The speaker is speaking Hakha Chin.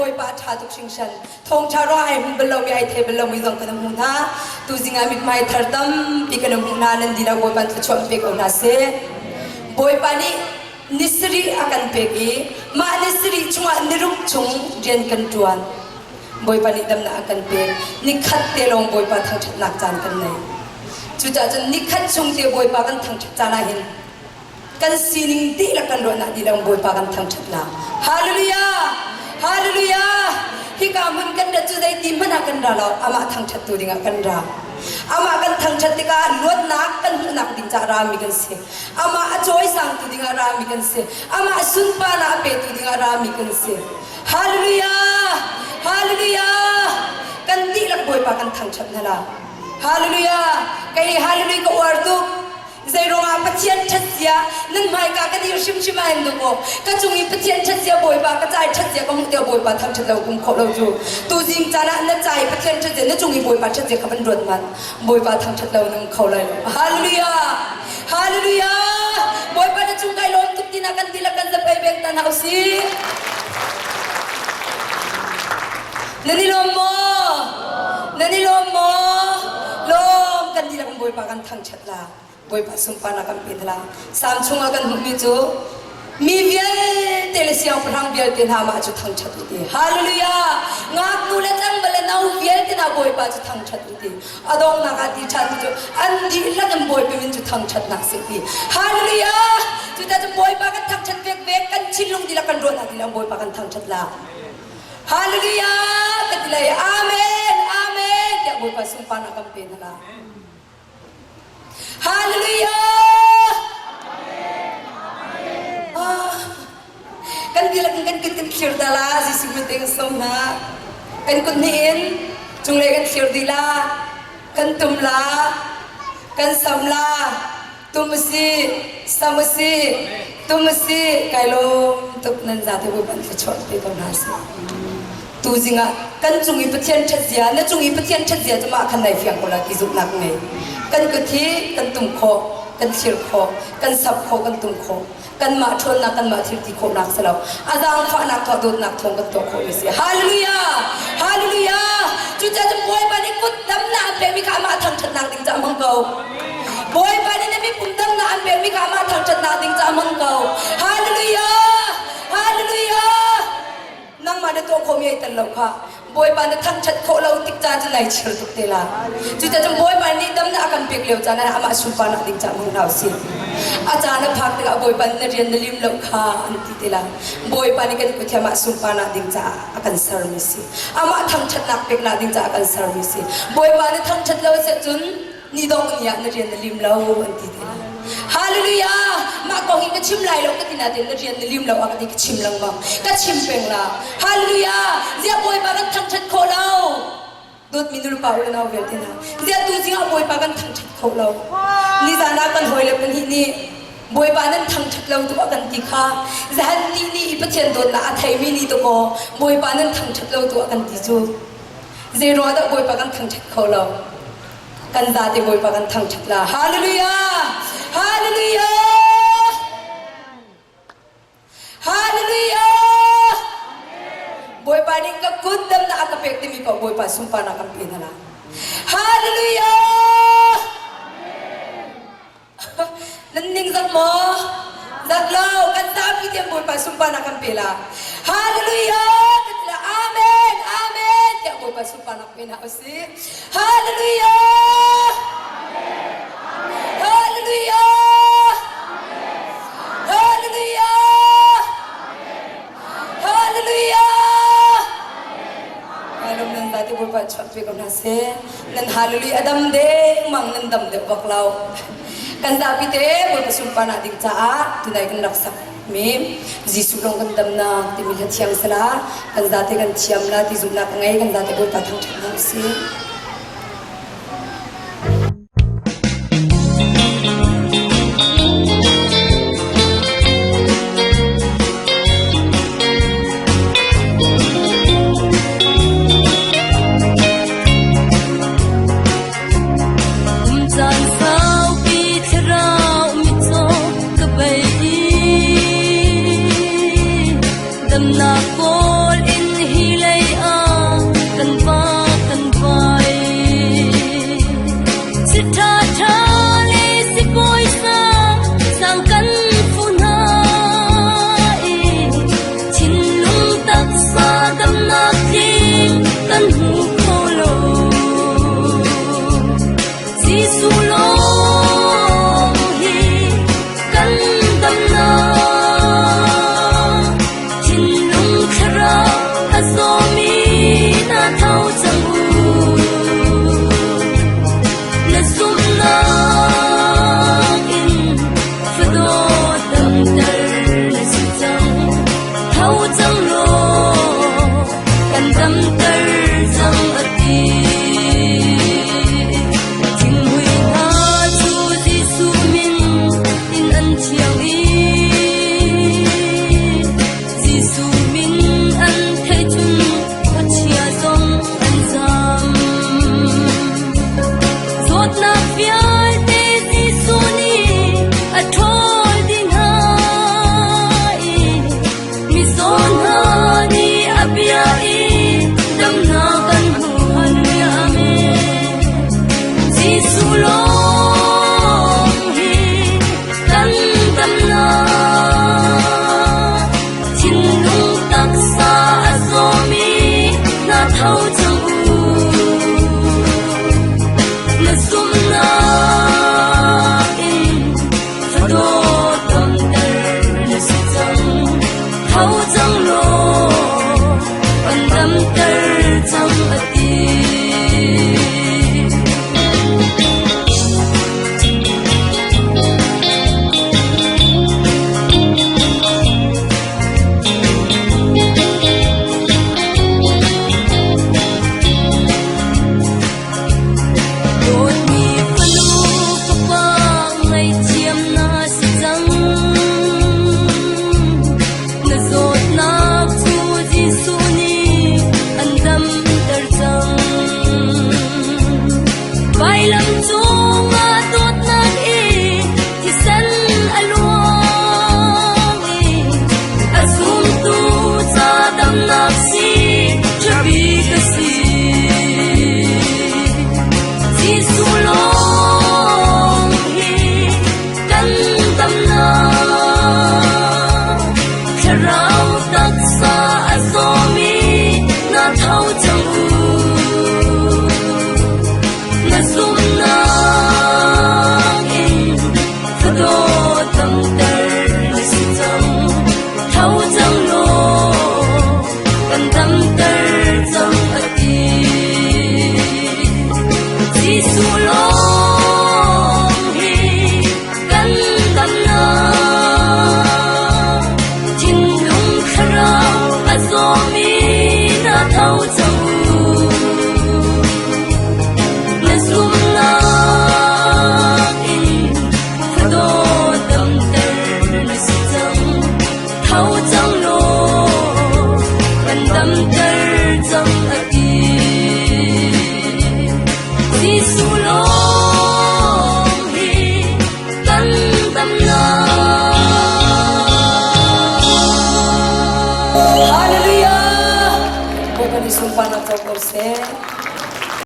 Bawipa a ṭha tuk hringhran. Thawngṭha ruah ai hmu bal lomi ai thei bal lomi zong kan hmu hna. Tuzing ah mithmai thar tampi kan hmuh hna. Nan dihlak Bawipa thluachuah pe ko hna seh. Bawipa nih ni sarih a kan pek i mah ni sarih chungah ni ruk chung rian kan ṭuan. Bawipa nih damnak a kan pek. Nikhat te lawng Bawipa thangṭhatnak caan kan nei. Cucaah cun nikhat chung te Bawipa kan thangṭhat caan ah hin kan sining dihlak kan ruahnak dihlak Bawipa kan thangṭhat la. Hallelujah! Hallelujah! Hika hmun kan rat cu zeiti hmanh ah kan ra lo, amah thangṭhat tu dingah kan ra. Amah kan thangṭhat tikah luatnak kan hmuhnak ding caah rami kan si. Amah a cawisangtu dingah rami kan si. Amah sunparnak a petu dingah rami kan si. Hallelujah! Hallelujah! Kan dihlak Bawipa kan thangṭhat hna la. Hallelujah! Kei hallelujah ka uar tuk. Zeiruangah Pathian ṭhatzia nan hmaika ka dir hrimhrim ah hin dawkaw ka cung i Pathian ṭhatzia Bawipa ka cai ṭhatzia ka hmuh tiah Bawipa thangṭhat lo kum khawh lo cu tuzing caan ah na cai Pathian ṭhatzia na cung i Bawipa ṭhatzia kha van ruat hmanh Bawipa thangṭhat lo nang kho lai lo Hallelujah Hallelujah Bawipa na cung kai lawm tuk tina kan dihlak kan zapei bek ta hna usih Nan i lawm maw? Nan i lawm maw? Lawm kan dihlak in Bawipa kan thangṭhat la. Bawipa sunparnak kan pe la. Salm chungah kan hmuhmi cu mi vialte le siangpahrang vialte hna mah cu thangṭhat u ti. Hallelujah! Ngaknu le tlangval le no vialte hna Bawipa cu thangṭhat u ti. A donghnak ah ti ṭhan cu an dihlak in Bawipa min cu thangṭhatnak si ti. Hallelujah! Cucaah cun Bawipa kan thangṭhat vekvek kan thinlung dihlak kan ruahnak dihlak Bawipa kan thangṭhat la. Hallelujah ka ti lai Amen Amen tiah Bawipa sunparnak kan pe hna la. Hallelujah ah, kan dihlak in kan kut kan thlir ta la Jesuh min te kan som hna kan kut hnih in cunglei kan thlir dih la kan tum la kan sam la Tum usih, sam usih, tum usih, kai lawm tuk nan zate Bawipa nih thluachuah pe ko hna seh. Tuzing ah kan cung i Pathian ṭhatzia, na cung i Pathian ṭhatzia cu mah khan nai fiang ko la ti zumhnak ngei. Kan kut hi kan tum khawh, kan thlir khawh, kan sap khawh, kan tum khawh. Kanmah ṭhawnnak, kanmah thil ti khawhnak si lo. A zaangfahnak tuah dawtnak thawng kan tuah khawhmi si. Hallelujah! Hallelujah! Cucaah cun Bawipa nih kut damnak an pekmi kha amah thangṭhatnak ding caah hmang ko. Bawipa nih na mipum damnak an pekmi kha amah thangṭhatnak ding caah hmang ko. Hallelujah! Hallelujah! Nangmah na tuah khawhmi ai tel lo kha Bawipa na thangṭhat khawh lo tik caan cu nai chir tuk te la. Cucaah cun Bawipa nih damnak a kan pek lio caan ah amah sunparnak ding caah hmang hna usih. A caan a phak tikah Bawipa nih na rian na lim lo kha an ti te la. Bawipa nih kan kut hi amah sunparnak ding caah a kan sermi si. Amah thangṭhatnak peknak ding caah a kan sermi si. Bawipa na thangṭhat lo a si ahcun ni dong ni ah na rian na lim lo an ti te lai. Hallelujah! Mah kong hi ka chim lai lo ka ti nain na rian na lim lo a ka ti ka chim lengmang. Ka chim peng la. Hallelujah! Ziah Bawipa kan thangṭhat khawh lo? Dawtmi nulepa u le nau vialte hna. Ziah tu zingah Bawipa kan thangṭhat khawh lo? Nizan ah kan hawile pahnih nih Bawipa nan thangṭhat lo tuk a kan ti kha zahan ti ni i Pathian dawtnak a theimi ni to kaw Bawipa nan thangṭhat lo tu a kan ti cu. Zei ruangah dah Bawipa kan thangṭhat kho lo? Kan zate Bawipa kan thangṭhat la. Hallelujah! Hallelujah! Hallelujah! Bawipa nih ka kut damnak a ka pek timi paoh Bawipa sunparnak kan pe hna la. Hallelujah! Nan ning zak maw? Zak lo, kan zapi tiang Bawipa sunparnak kan pe la. Hallelujah! Kan ti la. Amen! Amen! Tiah Bawipa sunparnak pe hna usih. Hallelujah! Hallelujah! Hallelujah! Hallelujah! Lom nan za te Bawipa chuah pe ko hna seh. Nan hallelujah a dam dengmang nan dam deuh bak lo. Kan zapi te Bawipa sunparnak ding caah tunai kan rak sak mi Jesuh lawng kan damnak timi hla thiang sala kan zate kan thiam la ti zumhnak ka ngei kan zate Bawipa thangṭhat hna usih. Kum caan saupi thlarau mitcaw ka bei i damnak kawl in hi. co ko seh.